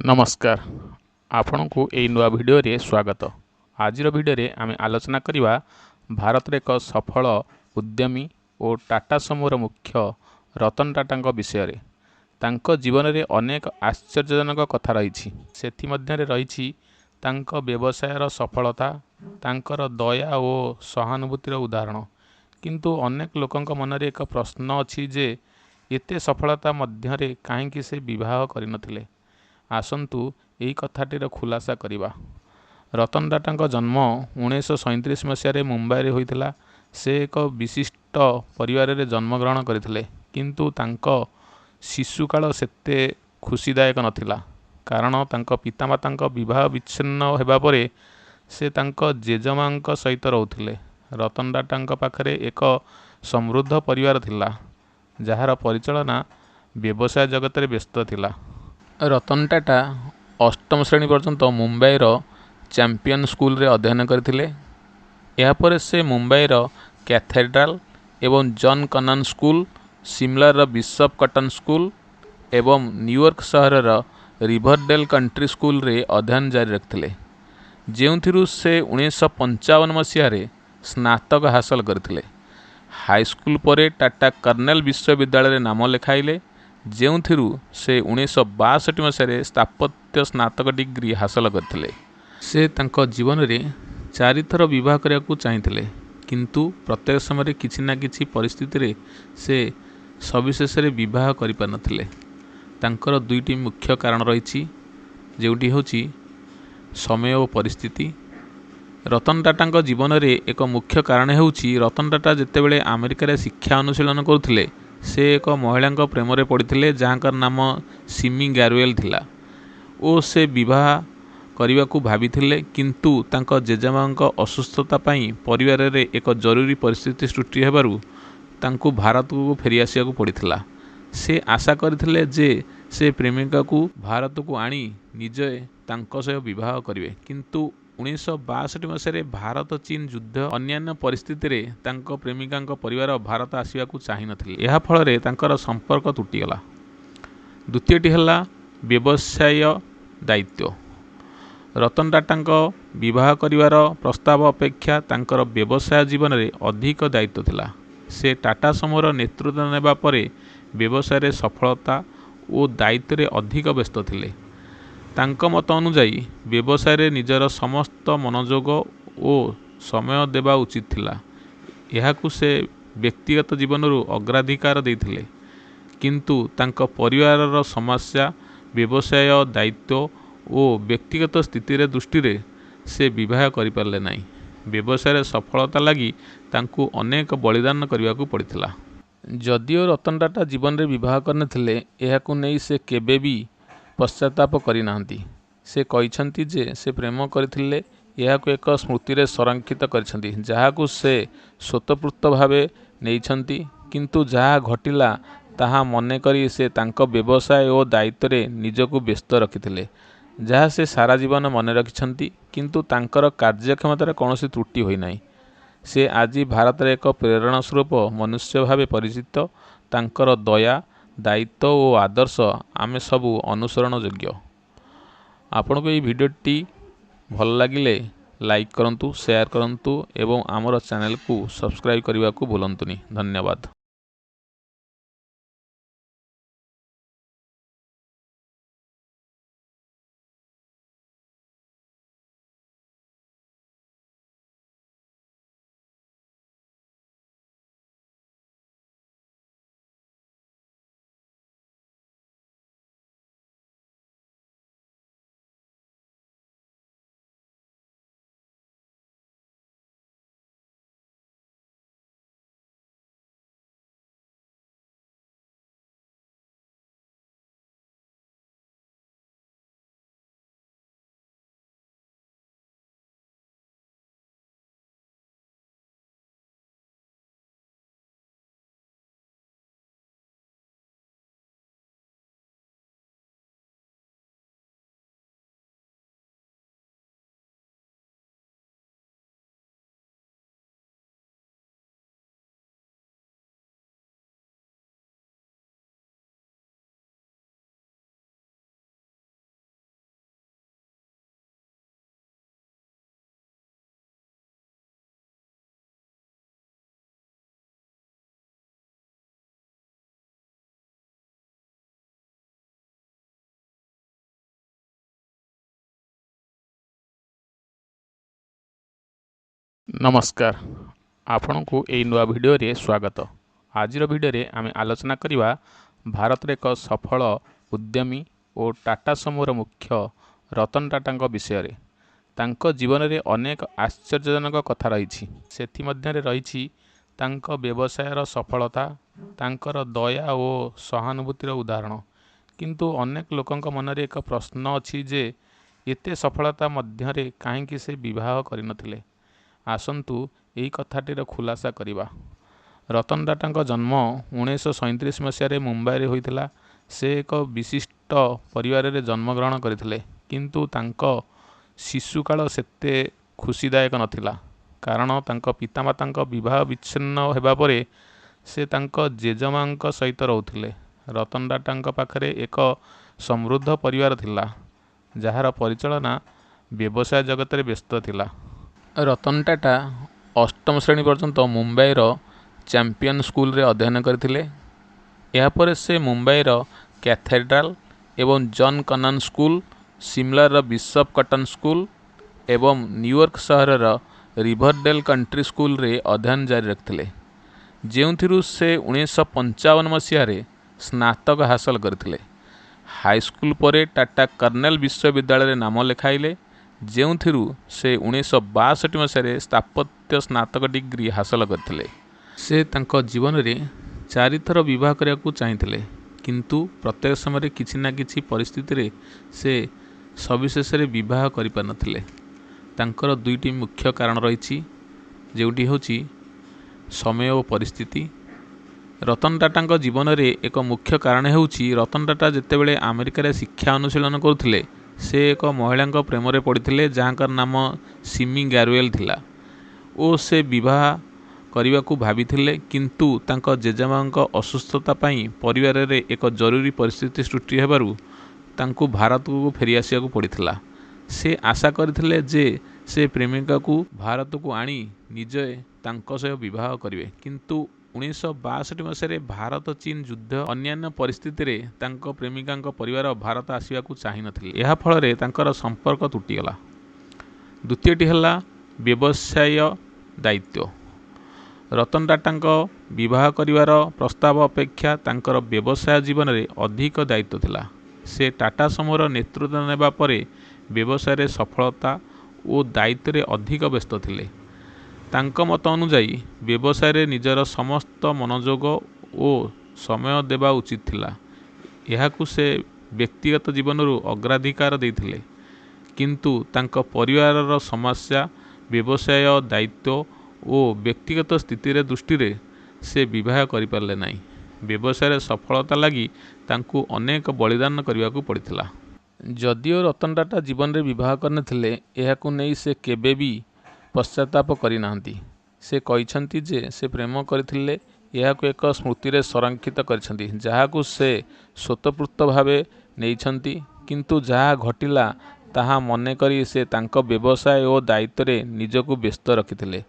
ନମସ୍କାର, ଆପଣଙ୍କୁ ଏଇ ନୂଆ ଭିଡ଼ିଓରେ ସ୍ୱାଗତ। ଆଜିର ଭିଡ଼ିଓରେ ଆମେ ଆଲୋଚନା କରିବା ଭାରତର ଏକ ସଫଳ ଉଦ୍ୟମୀ ଓ ଟାଟା ସମୂହର ମୁଖ୍ୟ ରତନ ଟାଟାଙ୍କ ବିଷୟରେ। ତାଙ୍କ ଜୀବନରେ ଅନେକ ଆଶ୍ଚର୍ଯ୍ୟଜନକ କଥା ରହିଛି। ସେଥିମଧ୍ୟରେ ରହିଛି ତାଙ୍କ ବ୍ୟବସାୟର ସଫଳତା, ତାଙ୍କର ଦୟା ଓ ସହାନୁଭୂତିର ଉଦାହରଣ। କିନ୍ତୁ ଅନେକ ଲୋକଙ୍କ ମନରେ ଏକ ପ୍ରଶ୍ନ ଅଛି ଯେ ଏତେ ସଫଳତା ମଧ୍ୟରେ କାହିଁକି ସେ ବିବାହ କରିନଥିଲେ? ଆସନ୍ତୁ ଏହି କଥାଟିର ଖୁଲାସା କରିବା। ରତନ ଟାଟାଙ୍କ ଜନ୍ମ 1937 ମସିହାରେ ମୁମ୍ବାଇରେ ହୋଇଥିଲା। ସେ ଏକ ବିଶିଷ୍ଟ ପରିବାରରେ ଜନ୍ମଗ୍ରହଣ କରିଥିଲେ, କିନ୍ତୁ ତାଙ୍କ ଶିଶୁକାଳ ସେତେ ଖୁସିଦାୟକ ନଥିଲା, କାରଣ ତାଙ୍କ ପିତାମାତାଙ୍କ ବିବାହ ବିଚ୍ଛିନ୍ନ ହେବା ପରେ ସେ ତାଙ୍କ ଜେଜେମାଙ୍କ ସହିତ ରହୁଥିଲେ। ରତନ ଟାଟାଙ୍କ ପାଖରେ ଏକ ସମୃଦ୍ଧ ପରିବାର ଥିଲା, ଯାହାର ପରିଚାଳନା ବ୍ୟବସାୟ ଜଗତରେ ବ୍ୟସ୍ତ ଥିଲା। ରତନ ଟାଟା ଅଷ୍ଟମ ଶ୍ରେଣୀ ପର୍ଯ୍ୟନ୍ତ ମୁମ୍ବାଇର ଚାମ୍ପିଅନ୍ ସ୍କୁଲରେ ଅଧ୍ୟୟନ କରିଥିଲେ। ଏହାପରେ ସେ ମୁମ୍ବାଇର କ୍ୟାଥେଡ୍ରାଲ ଏବଂ ଜନ୍ କନାନ ସ୍କୁଲ, ସିମଲାର ବିଶପ କଟନ୍ ସ୍କୁଲ ଏବଂ ନ୍ୟୁୟର୍କ ସହରର ରିଭରଡେଲ୍ କଣ୍ଟ୍ରି ସ୍କୁଲରେ ଅଧ୍ୟୟନ ଜାରି ରଖିଥିଲେ, ଯେଉଁଥିରୁ ସେ 1955 ମସିହାରେ ସ୍ନାତକ ହାସଲ କରିଥିଲେ। ହାଇସ୍କୁଲ ପରେ ଟାଟା କର୍ଣ୍ଣେଲ ବିଶ୍ୱବିଦ୍ୟାଳୟରେ ନାମ ଲେଖାଇଲେ, ଯେଉଁଥିରୁ ସେ 1962 ମସିହାରେ ସ୍ଥାପତ୍ୟ ସ୍ନାତକ ଡିଗ୍ରୀ ହାସଲ କରିଥିଲେ। ସେ ତାଙ୍କ ଜୀବନରେ ଚାରିଥର ବିବାହ କରିବାକୁ ଚାହିଁଥିଲେ, କିନ୍ତୁ ପ୍ରତ୍ୟେକ ସମୟରେ କିଛି ନା କିଛି ପରିସ୍ଥିତିରେ ସେ ସବିଶେଷରେ ବିବାହ କରିପାରିନଥିଲେ। ତାଙ୍କର ଦୁଇଟି ମୁଖ୍ୟ କାରଣ ରହିଛି, ଯେଉଁଟି ହେଉଛି ସମୟ ଓ ପରିସ୍ଥିତି। ରତନ ଟାଟାଙ୍କ ଜୀବନରେ ଏକ ମୁଖ୍ୟ କାରଣ ହେଉଛି ରତନ ଟାଟା ଯେତେବେଳେ ଆମେରିକାରେ ଶିକ୍ଷା ଅନୁଶୀଳନ କରୁଥିଲେ, ସେ ଏକ ମହିଳାଙ୍କ ପ୍ରେମରେ ପଡ଼ିଥିଲେ, ଯାହାଙ୍କର ନାମ ସିମି ଗାରୱେଲ୍ ଥିଲା ଓ ସେ ବିବାହ କରିବାକୁ ଭାବିଥିଲେ, କିନ୍ତୁ ତାଙ୍କ ଜେଜେମାଙ୍କ ଅସୁସ୍ଥତା ପାଇଁ ପରିବାରରେ ଏକ ଜରୁରୀ ପରିସ୍ଥିତି ସୃଷ୍ଟି ହେବାରୁ ତାଙ୍କୁ ଭାରତକୁ ଫେରିଆସିବାକୁ ପଡ଼ିଥିଲା। ସେ ଆଶା କରିଥିଲେ ଯେ ସେ ପ୍ରେମିକାକୁ ଭାରତକୁ ଆଣି ନିଜେ ତାଙ୍କ ସହ ବିବାହ କରିବେ, କିନ୍ତୁ 1962 ମସିହାରେ ଭାରତ ଚୀନ ଯୁଦ୍ଧ ଅନ୍ୟାନ୍ୟ ପରିସ୍ଥିତିରେ ତାଙ୍କ ପ୍ରେମିକାଙ୍କ ପରିବାର ଭାରତ ଆସିବାକୁ ଚାହିଁନଥିଲେ। ଏହା ଫଳରେ ତାଙ୍କର ସମ୍ପର୍କ ତୁଟିଗଲା। ଦ୍ୱିତୀୟଟି ହେଲା ବ୍ୟବସାୟ ଦାୟିତ୍ୱ। ରତନ ଟାଟାଙ୍କ ବିବାହ କରିବାର ପ୍ରସ୍ତାବ ଅପେକ୍ଷା ତାଙ୍କର ବ୍ୟବସାୟ ଜୀବନରେ ଅଧିକ ଦାୟିତ୍ୱ ଥିଲା। ସେ ଟାଟା ସମୂହର ନେତୃତ୍ୱ ନେବା ପରେ ବ୍ୟବସାୟରେ ସଫଳତା ଓ ଦାୟିତ୍ୱରେ ଅଧିକ ବ୍ୟସ୍ତ ଥିଲେ। ତାଙ୍କ ମତ ଅନୁଯାୟୀ ବ୍ୟବସାୟରେ ନିଜର ସମସ୍ତ ମନୋଯୋଗ ଓ ସମୟ ଦେବା ଉଚିତ ଥିଲା। ଏହାକୁ ସେ ବ୍ୟକ୍ତିଗତ ଜୀବନରୁ ଅଗ୍ରାଧିକାର ଦେଇଥିଲେ, କିନ୍ତୁ ତାଙ୍କ ପରିବାରର ସମସ୍ୟା, ବ୍ୟବସାୟ ଦାୟିତ୍ୱ ଓ ବ୍ୟକ୍ତିଗତ ସ୍ଥିତିରେ ଦୃଷ୍ଟିରେ ସେ ବିବାହ କରିପାରିଲେ ନାହିଁ। ବ୍ୟବସାୟରେ ସଫଳତା ଲାଗି ତାଙ୍କୁ ଅନେକ ବଳିଦାନ କରିବାକୁ ପଡ଼ିଥିଲା। ଯଦିଓ ରତନ ଟାଟା ଜୀବନରେ ବିବାହ କରିନଥିଲେ, ଏହାକୁ ନେଇ ସେ କେବେ ବି ପଶ୍ଚାତାପ କରିନାହାନ୍ତି। ସେ କହିଛନ୍ତି ଯେ ସେ ପ୍ରେମ କରିଥିଲେ, ଏହାକୁ ଏକ ସ୍ମୃତିରେ ସଂରକ୍ଷିତ କରିଛନ୍ତି, ଯାହାକୁ ସେ ସ୍ୱତଃସ୍ଫୂର୍ତ୍ତ ଭାବେ ନେଇଛନ୍ତି, କିନ୍ତୁ ଯାହା ଘଟିଲା ତାହା ମନେକରି ସେ ତାଙ୍କ ବ୍ୟବସାୟ ଓ ଦାୟିତ୍ୱରେ ନିଜକୁ ବ୍ୟସ୍ତ ରଖିଥିଲେ, ଯାହା ସେ ସାରା ଜୀବନ ମନେ ରଖିଛନ୍ତି, କିନ୍ତୁ ତାଙ୍କର କାର୍ଯ୍ୟକ୍ଷମତାରେ କୌଣସି ତ୍ରୁଟି ହୋଇନାହିଁ। ସେ ଆଜି ଭାରତରେ ଏକ ପ୍ରେରଣା ସ୍ୱରୂପ ମନୁଷ୍ୟ ଭାବେ ପରିଚିତ। ତାଙ୍କର ଦୟା, ଦାୟିତ୍ୱ ଓ ଆଦର୍ଶ ଆମେ ସବୁ ଅନୁସରଣ ଯୋଗ୍ୟ। ଆପଣଙ୍କୁ ଏହି ଭିଡ଼ିଓଟି ଭଲ ଲାଗିଲେ ଲାଇକ୍ କରନ୍ତୁ, ସେୟାର କରନ୍ତୁ ଏବଂ ଆମର ଚ୍ୟାନେଲକୁ ସବସ୍କ୍ରାଇବ୍ କରିବାକୁ ଭୁଲନ୍ତୁନି। ଧନ୍ୟବାଦ। ନମସ୍କାର, ଆପଣଙ୍କୁ ଏଇ ନୂଆ ଭିଡ଼ିଓରେ ସ୍ୱାଗତ। ଆଜିର ଭିଡ଼ିଓରେ ଆମେ ଆଲୋଚନା କରିବା ଭାରତର ଏକ ସଫଳ ଉଦ୍ୟମୀ ଓ ଟାଟା ସମୂହର ମୁଖ୍ୟ ରତନ ଟାଟାଙ୍କ ବିଷୟରେ। ତାଙ୍କ ଜୀବନରେ ଅନେକ ଆଶ୍ଚର୍ଯ୍ୟଜନକ କଥା ରହିଛି। ସେଥିମଧ୍ୟରେ ରହିଛି ତାଙ୍କ ବ୍ୟବସାୟର ସଫଳତା, ତାଙ୍କର ଦୟା ଓ ସହାନୁଭୂତିର ଉଦାହରଣ। କିନ୍ତୁ ଅନେକ ଲୋକଙ୍କ ମନରେ ଏକ ପ୍ରଶ୍ନ ଅଛି ଯେ ଏତେ ସଫଳତା ମଧ୍ୟରେ କାହିଁକି ସେ ବିବାହ କରିନଥିଲେ? ଆସନ୍ତୁ ଏହି କଥାଟିର ଖୁଲାସା କରିବା। ରତନ ଟାଟାଙ୍କ ଜନ୍ମ 1937 ମସିହାରେ ମୁମ୍ବାଇରେ ହୋଇଥିଲା। ସେ ଏକ ବିଶିଷ୍ଟ ପରିବାରରେ ଜନ୍ମଗ୍ରହଣ କରିଥିଲେ, କିନ୍ତୁ ତାଙ୍କ ଶିଶୁକାଳ ସେତେ ଖୁସିଦାୟକ ନଥିଲା, କାରଣ ତାଙ୍କ ପିତାମାତାଙ୍କ ବିବାହ ବିଚ୍ଛିନ୍ନ ହେବା ପରେ ସେ ତାଙ୍କ ଜେଜେମାଙ୍କ ସହିତ ରହୁଥିଲେ। ରତନ ଟାଟାଙ୍କ ପାଖରେ ଏକ ସମୃଦ୍ଧ ପରିବାର ଥିଲା, ଯାହାର ପରିଚାଳନା ବ୍ୟବସାୟ ଜଗତରେ ବ୍ୟସ୍ତ ଥିଲା। ରତନ ଟାଟା ଅଷ୍ଟମ ଶ୍ରେଣୀ ପର୍ଯ୍ୟନ୍ତ ମୁମ୍ବାଇର ଚାମ୍ପିଅନ୍ ସ୍କୁଲରେ ଅଧ୍ୟୟନ କରିଥିଲେ। ଏହାପରେ ସେ ମୁମ୍ବାଇର କ୍ୟାଥେଡ୍ରାଲ ଏବଂ ଜନ୍ କନନ୍ ସ୍କୁଲ, ସିମଲାର ବିଶପ କଟନ୍ ସ୍କୁଲ ଏବଂ ନ୍ୟୁୟର୍କ ସହରର ରିଭରଡେଲ୍ କଣ୍ଟ୍ରି ସ୍କୁଲରେ ଅଧ୍ୟୟନ ଜାରି ରଖିଥିଲେ, ଯେଉଁଥିରୁ ସେ 1955 ମସିହାରେ ସ୍ନାତକ ହାସଲ କରିଥିଲେ। ହାଇସ୍କୁଲ ପରେ ଟାଟା କର୍ଣ୍ଣେଲ ବିଶ୍ୱବିଦ୍ୟାଳୟରେ ନାମ ଲେଖାଇଲେ, ଯେଉଁଥିରୁ ସେ 1962 ମସିହାରେ ସ୍ଥାପତ୍ୟ ସ୍ନାତକ ଡିଗ୍ରୀ ହାସଲ କରିଥିଲେ। ସେ ତାଙ୍କ ଜୀବନରେ ଚାରିଥର ବିବାହ କରିବାକୁ ଚାହିଁଥିଲେ, କିନ୍ତୁ ପ୍ରତ୍ୟେକ ସମୟରେ କିଛି ନା କିଛି ପରିସ୍ଥିତିରେ ସେ ସବିଶେଷରେ ବିବାହ କରିପାରିନଥିଲେ। ତାଙ୍କର ଦୁଇଟି ମୁଖ୍ୟ କାରଣ ରହିଛି, ଯେଉଁଟି ହେଉଛି ସମୟ ଓ ପରିସ୍ଥିତି। ରତନ ଟାଟାଙ୍କ ଜୀବନରେ ଏକ ମୁଖ୍ୟ କାରଣ ହେଉଛି, ରତନ ଟାଟା ଯେତେବେଳେ ଆମେରିକାରେ ଶିକ୍ଷା ଅନୁଶୀଳନ କରୁଥିଲେ, ସେ ଏକ ମହିଳାଙ୍କ ପ୍ରେମରେ ପଡ଼ିଥିଲେ, ଯାହାଙ୍କର ନାମ ସିମି ଗାରୱେଲ ଥିଲା ଓ ସେ ବିବାହ କରିବାକୁ ଭାବିଥିଲେ। କିନ୍ତୁ ତାଙ୍କ ଜେଜେମାଙ୍କ ଅସୁସ୍ଥତା ପାଇଁ ପରିବାରରେ ଏକ ଜରୁରୀ ପରିସ୍ଥିତି ସୃଷ୍ଟି ହେବାରୁ ତାଙ୍କୁ ଭାରତକୁ ଫେରିଆସିବାକୁ ପଡ଼ିଥିଲା। ସେ ଆଶା କରିଥିଲେ ଯେ ସେ ପ୍ରେମିକାକୁ ଭାରତକୁ ଆଣି ନିଜେ ତାଙ୍କ ସହ ବିବାହ କରିବେ, କିନ୍ତୁ 1962 ମସିହାରେ ଭାରତ ଚୀନ ଯୁଦ୍ଧ ଅନ୍ୟାନ୍ୟ ପରିସ୍ଥିତିରେ ତାଙ୍କ ପ୍ରେମିକାଙ୍କ ପରିବାର ଭାରତ ଆସିବାକୁ ଚାହିଁନଥିଲେ। ଏହା ଫଳରେ ତାଙ୍କର ସମ୍ପର୍କ ତୁଟିଗଲା। ଦ୍ୱିତୀୟଟି ହେଲା ବ୍ୟବସାୟ ଦାୟିତ୍ୱ। ରତନ ଟାଟାଙ୍କ ବିବାହ କରିବାର ପ୍ରସ୍ତାବ ଅପେକ୍ଷା ତାଙ୍କର ବ୍ୟବସାୟ ଜୀବନରେ ଅଧିକ ଦାୟିତ୍ୱ ଥିଲା। ସେ ଟାଟା ସମୂହର ନେତୃତ୍ୱ ନେବା ପରେ ବ୍ୟବସାୟରେ ସଫଳତା ଓ ଦାୟିତ୍ୱରେ ଅଧିକ ବ୍ୟସ୍ତ ଥିଲେ। ତାଙ୍କ ମତ ଅନୁଯାୟୀ ବ୍ୟବସାୟରେ ନିଜର ସମସ୍ତ ମନୋଯୋଗ ଓ ସମୟ ଦେବା ଉଚିତ ଥିଲା। ଏହାକୁ ସେ ବ୍ୟକ୍ତିଗତ ଜୀବନରୁ ଅଗ୍ରାଧିକାର ଦେଇଥିଲେ, କିନ୍ତୁ ତାଙ୍କ ପରିବାରର ସମସ୍ୟା, ବ୍ୟବସାୟ ଦାୟିତ୍ୱ ଓ ବ୍ୟକ୍ତିଗତ ସ୍ଥିତିରେ ଦୃଷ୍ଟିରେ ସେ ବିବାହ କରିପାରିଲେ ନାହିଁ। ବ୍ୟବସାୟରେ ସଫଳତା ଲାଗି ତାଙ୍କୁ ଅନେକ ବଳିଦାନ କରିବାକୁ ପଡ଼ିଥିଲା। ଯଦିଓ ରତନ ଟାଟା ଜୀବନରେ ବିବାହ କରିନଥିଲେ, ଏହାକୁ ନେଇ ସେ କେବେ ବି ପଶ୍ଚାତାପ କରିନାହାନ୍ତି। ସେ କହିଛନ୍ତି ଯେ ସେ ପ୍ରେମ କରିଥିଲେ, ଏହାକୁ ଏକ ସ୍ମୃତିରେ ସଂରକ୍ଷିତ କରିଛନ୍ତି, ଯାହାକୁ ସେ ସ୍ୱତଃସ୍ଫୂର୍ତ୍ତ ଭାବେ ନେଇଛନ୍ତି। କିନ୍ତୁ ଯାହା ଘଟିଲା ତାହା ମନେକରି ସେ ତାଙ୍କ ବ୍ୟବସାୟ ଓ ଦାୟିତ୍ୱରେ ନିଜକୁ ବ୍ୟସ୍ତ ରଖିଥିଲେ,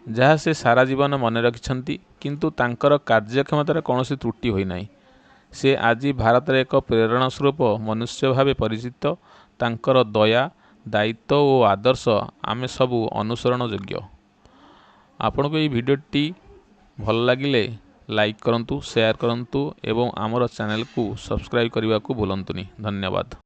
ଯାହା ସେ ସାରା ଜୀବନ ମନେ ରଖିଛନ୍ତି। କିନ୍ତୁ ତାଙ୍କର କାର୍ଯ୍ୟକ୍ଷମତାରେ କୌଣସି ତ୍ରୁଟି ହୋଇନାହିଁ। ସେ ଆଜି ଭାରତରେ ଏକ ପ୍ରେରଣା ସ୍ୱରୂପ ମନୁଷ୍ୟ ଭାବେ ପରିଚିତ। ତାଙ୍କର ଦୟା, ଦାୟିତ୍ୱ ଓ ଆଦର୍ଶ ଆମେ ସବୁ ଅନୁସରଣ ଯୋଗ୍ୟ। ଆପଣଙ୍କୁ ଏହି ଭିଡ଼ିଓଟି ଭଲ ଲାଗିଲେ ଲାଇକ୍ କରନ୍ତୁ, ସେୟାର କରନ୍ତୁ ଏବଂ ଆମର ଚ୍ୟାନେଲକୁ ସବସ୍କ୍ରାଇବ୍ କରିବାକୁ ଭୁଲନ୍ତୁନି। ଧନ୍ୟବାଦ।